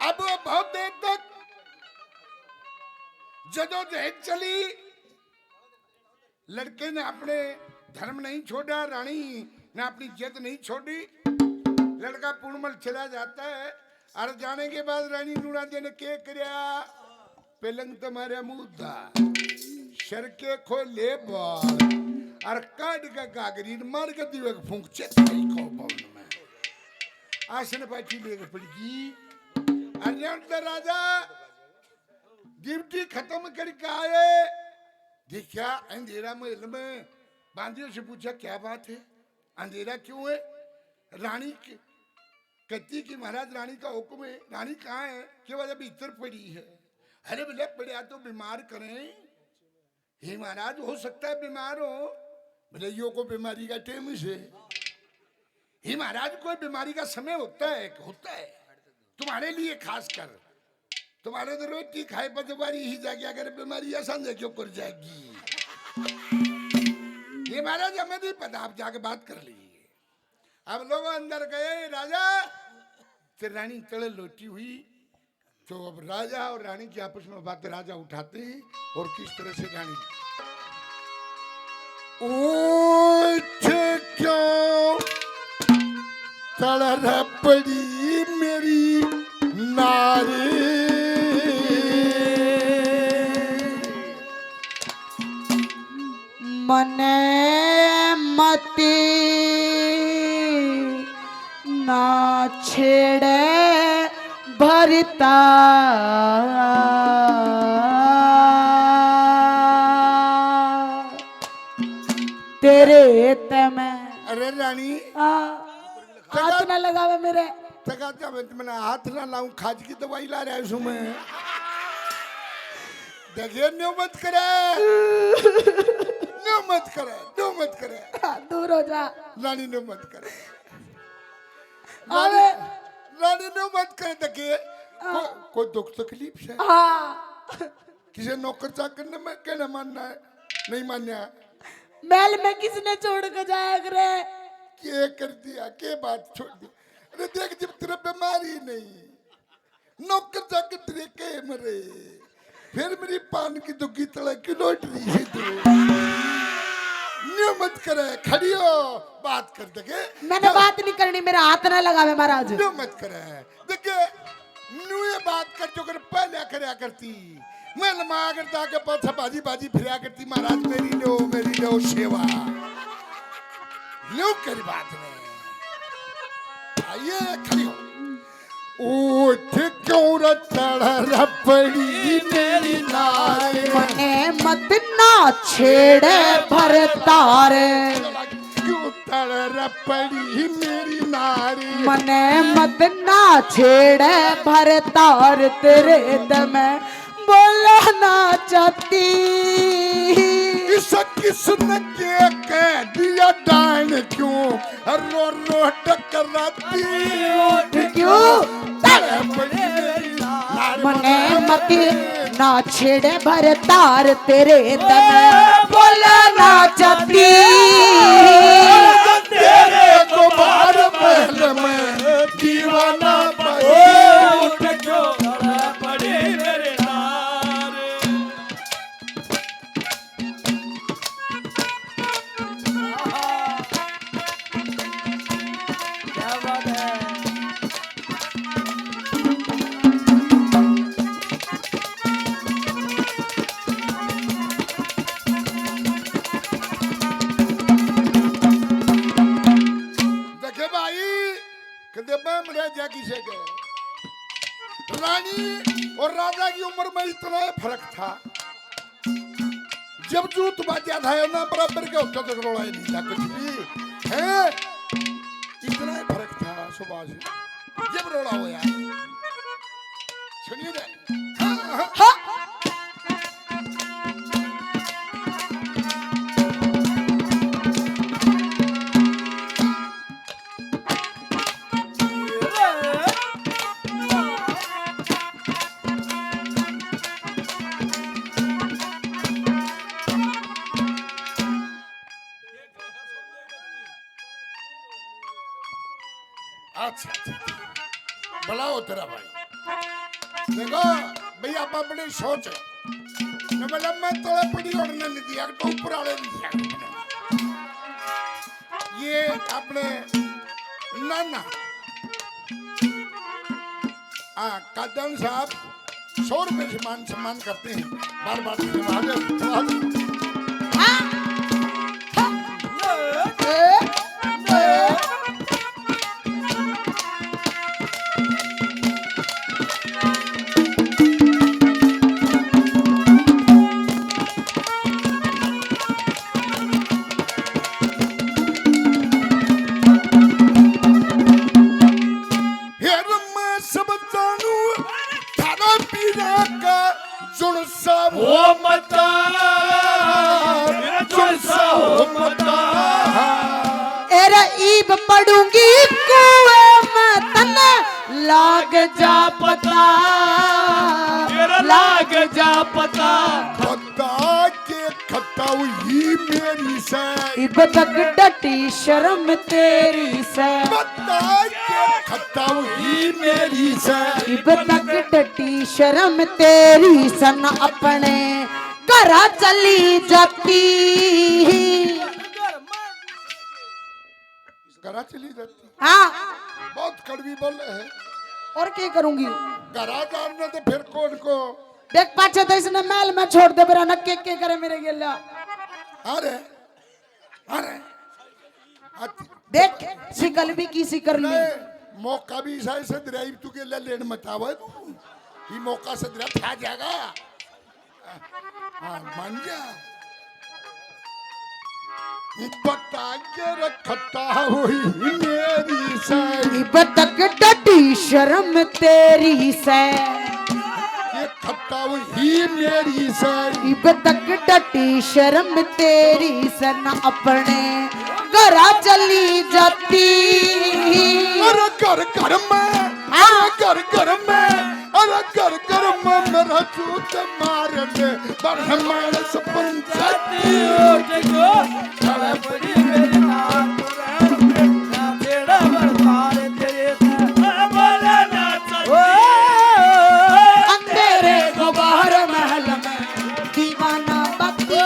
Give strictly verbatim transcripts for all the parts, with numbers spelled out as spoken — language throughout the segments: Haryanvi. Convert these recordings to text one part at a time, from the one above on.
अब बहुत देर तक जदोजहद चली, लड़के ने अपने धर्म नहीं छोड़ा, रानी ने अपनी जिद नहीं छोड़ी। लड़का पूनमल चला जाता है और जाने के बाद रानी नूणा दे ने के करया, पलंग तो मारे मूधा, सर के खोले बाल और काट के गागरी मार के दिवे फूंक चेत नहीं खो पवन में आसन पाछी लेके पड़गी। अरियंत राजा ड्यूटी खत्म करके आए, देखा अंधेरा महल में, बांदियों से पूछा, "क्या बात है, अंधेरा क्यों है?" रानी क-, कहती कि, "महाराज, रानी का हुक्म है।" "रानी कहाँ है?" "क्यों, वजह भीतर पड़ी है।" "अरे बोले, पड़ा तो बीमार करें।" "हे महाराज, हो सकता है बीमार हो।" बोले, "यो को बीमारी का टाइम से।" "हे महाराज, कोई बीमारी का समय होता है?" "होता है, तुम्हारे लिए खास कर। तुम्हारे तो रोटी खाए पर तुम्हारी ही जाके अगर बीमारी आसान जाके ऊपर जाएगी।" "हे महाराज, हमें नहीं पता, आप जाके बात कर लीजिए।" अब लोग अंदर गए, राजा, तो रानी तले लोटी हुई। तो अब राजा और रानी की आपस में बात राजा उठाते हैं और किस तरह से रानी, "उठ क्यों तड़र पड़ी मेरी नारी।" मने मती ना छेड़े भरता तेरे ते मैं। अरे रानी, आ, हाथ ना लगावे मेरे। तका जब मैंने हाथ ना लाऊं, खाज की दवाई ला रहा हूं मैं। देखिए, न्यू मत करे, न्यू मत करे, न्यू मत करे। हाँ, दूर हो जा। रानी, न्यू मत करे। अरे। रानी, रानी, न्यू मत करे। देखिए, हाँ। को, कोई दुख तकलीफ से? हाँ। किसी नौकर चाकर ने मैं कहना मानना है, नहीं मान्या। महल में किसने छोड़ के जाया करे? के कर दिया, के बात छोड़ दी? अरे देख, जब तेरा बीमारी नहीं, नौकर जाके तेरे के मरे, फिर मेरी पान की दुग्गी तले क्यों लौट रही है तू? न्यू मत करे, खड़ी हो, बात कर देखे। मैंने बात नहीं करनी, मेरा हाथ ना लगावे महाराज। न्यू मत करे, देखे, न्यू ये बात कर जो कर पहले करया करती। मैं लमा करता के पाछा बाजी बाजी फिरया करती, महाराज मेरी लो, मेरी लो सेवा। न्यू करी बात में। आइए, खड़ी हो। उठ क्यों रे तड़र पड़ी मेरी नारी। मने मत ना छेड़े भरतार। क्यों तड़र पड़ी मेरी नारी। मने मत ना छेड़े भरतार, तेरे ते मैं बोला ना चाहती। इस किसने के कह दिया डान क्यों रो रो टकराती। उठ क्यों तड़प मेरी नारी। मने मत ना छेड़े भरतार, तेरे ते मैं बोला ना चाहती। तेरे को बार महल में दीवाना बनी। उठ क्यों पड़ी मेरे नार। क्या बात है। देखे भाई, कदे मैं मरे जा किसे के। रानी और राजा की उम्र में इतना ही फर्क था। जब जूत बाजा था ना, बराबर के होता तो रोला ही नहीं था कुछ भी, हैं? इतना ही फर्क था सुभाष। जब रोला होया, सुनिए ना। हाँ, हाँ। हाँ। अच्छा, अच्छा, अच्छा। बुलाओ तेरा भाई। देखो भैया, आप अपनी सोच है। न मतलब मैं तले पड़ी और न नहीं दिया, तो ऊपर वाले ने दिया। ये अपने नाना, हाँ, कादन साहब सौ रुपए से मान सम्मान करते हैं। बार बार धन्यवाद। हाँ। फिर मैं सब जानू थारा पीरा का जुड़सा हो मता, जुड़सा हो मता। एरे ईब पड़ूंगी कुएं में, तन्ने लाग जा पता, तेरा लाग जा पता। पता के खताऊ ही मेरी सै। इब तक डटी शर्म तेरी सै। पता के खताऊ ही मेरी सै। इब तक डटी शर्म तेरी सै, ना अपने घरा चली जाती। घरा चली जाती। हाँ। बहुत कड़वी बोले है। और क्या करूंगी? घरा जान ना तो फिर कौन को? देख, पाछे तो इसने महल में छोड़ दे, मेरा नक्के के करे मेरे गेला। अरे, अरे, अति- देख, शिकल भी किसी कर ली। नहीं, मौका भी सही से दिराई, तू गेला लेन मत आवे तू। ये मौका से दिरा खा जाएगा। हाँ, मान जा। बता के रखता हुई मेरी सै। इब तक डटी शर्म तेरी सै। ये खताऊ ही मेरी सै। इब तक डटी शर्म तेरी सै, ना अपने घरा चली जाती। अरे घर घर में, हाँ। अरे घर घर में, अरे घर घर में मेरा जूत मारने, पर हमारे पंचायती उठ गो। खड़ा पड़ी मेरी माँ, तेरा बरदार तेरे से बोला ना। ओ, अंधेरे गुबार महल में दीवाना बत्ती।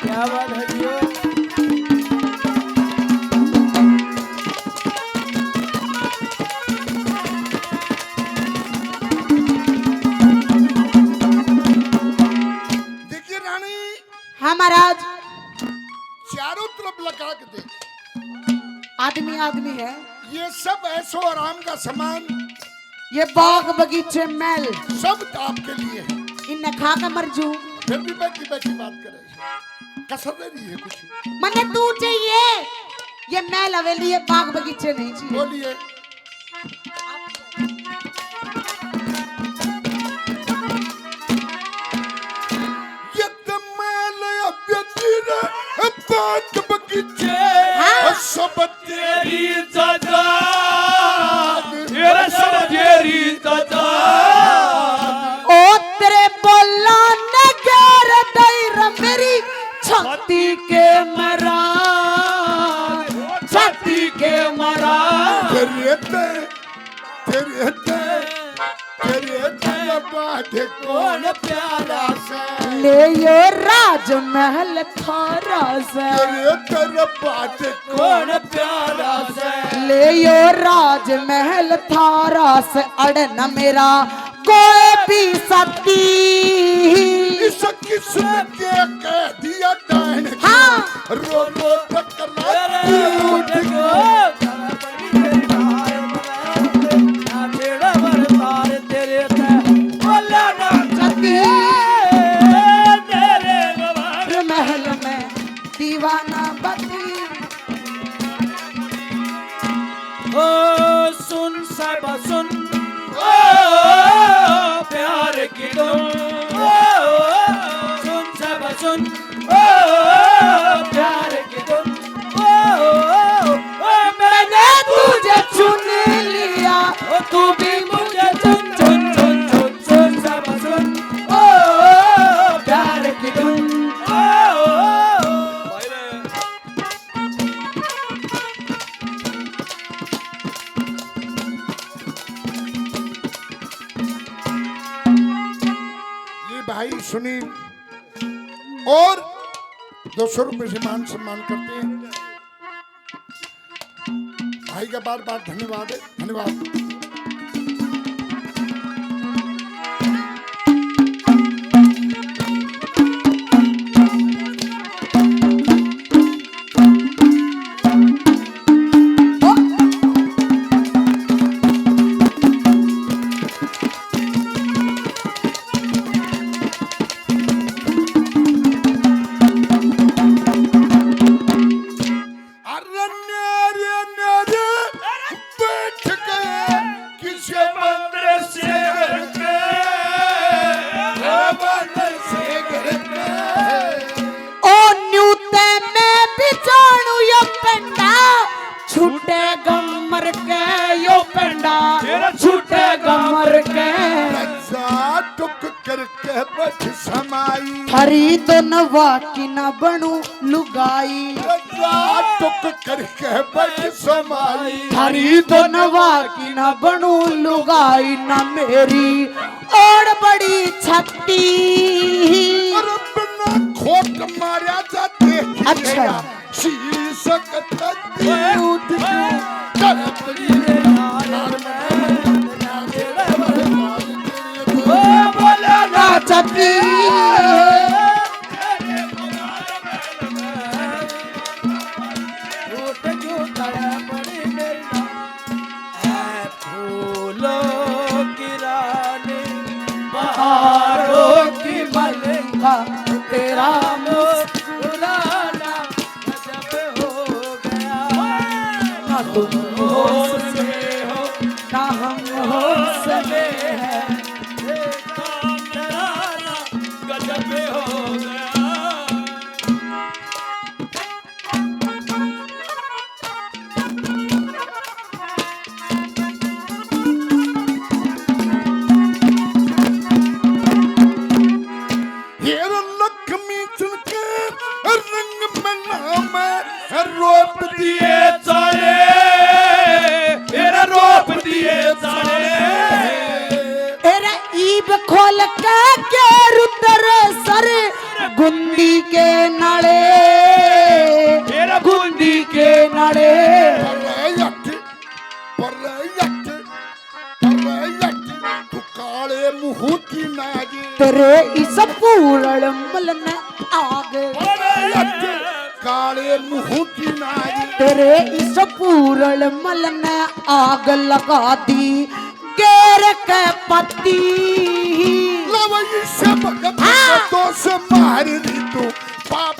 क्या बात है जी। देखिए रानी। हाँ महाराज। चारों तरफ लगा के देख। आदमी आदमी है। ये सब ऐशो आराम का सामान। ये बाग बगीचे महल। सब तो आपके लिए है। इन्हें खा के मर जू। फिर भी बैठी बैठी बात करे। कसर दे रही है कुछ। मने तू चाहिए। ये महल हवेली, ये बाग बगीचे नहीं चाहिए। बोलिए। ये तो महल हवेली रे, बाग बगीचे। हाँ। सब तेरी जायदाद, ये सब तेरी जायदाद। ओ तेरे बोला नगर दैर मेरी छाती के मरा, छाती के मरा। तेरे ते, तेरे ते, तेरे ते बात कौन प्यारा से। ले यो राजमहल थारा से। तेरे ते बात कौन प्यारा से। ले यो राजमहल थारा से, अड़ न मेरा कोई भी सती। इस किस्म के कह दिया डायन के। हाँ। रो रो टकराती उठ गो। महल में दीवाना बती। ओ सुन सब सुन, ओ प्यार की धुन, ओ सुन सब सुन, ओ प्यार की धुन। ओ, ओ, ओ, ओ, मैंने तुझे चुन लिया, ओ, तू भी मुझे चुन, चुन, चुन, चुन, चुन, सब सुन। ओ, ओ, ओ, प्यार की धुन। ओ, ओ, ओ, ओ। ये भाई सुनील और दो सौ रुपये से मान सम्मान करते हैं। भाई का बार बार धन्यवाद है, धन्यवाद। अरे न्यारे न्यारे बैठ गए किसी मंदिर से घर के, मंदिर से घर के। ओ न्यू ते मैं भी जानू यो पेंडा, छूटे गमर के यो पेंडा, तेरा छूटे गमर के। रजा टुक करके बैठ समाई। थारी दोनवा की ना बनू लुगाई। रजा टुक करके बैठ समाई। थारी दोनवा की ना बनू लुगाई, ना मेरी ओड़ बड़ी छत्ती। अरे बिना खोट मारा जा देख अच्छा। गया। शीश कथती उठ के तड़प रही है। ओ बोला ना छत्ती। फूलों की रानी, बहारों की मलिका, तेरा मुस्कुराना गजब हो गया। ना तुम होश में हो, ना हम होश में हैं। तेरा मुस्कुराना गजब हो गया। हेर लक्ष्मी चुनके रंग में नाम रोप दिए चाले, हेर रोप दिए चाले। एरे ईब खोल के के रुद्र सर गुंदी के नाले, तेरा गुंदी के नाले। पर यट, पर यट, पर यट, तू काले मुंह की नाज। तेरे इस पूरल मल ने आग। पर यट, काले मुंह की नाज। तेरे इस पूरल मल ने आग लगा दी। केर के पत्ती। लवई से भगत हाँ। तो से मार दी तू, पाप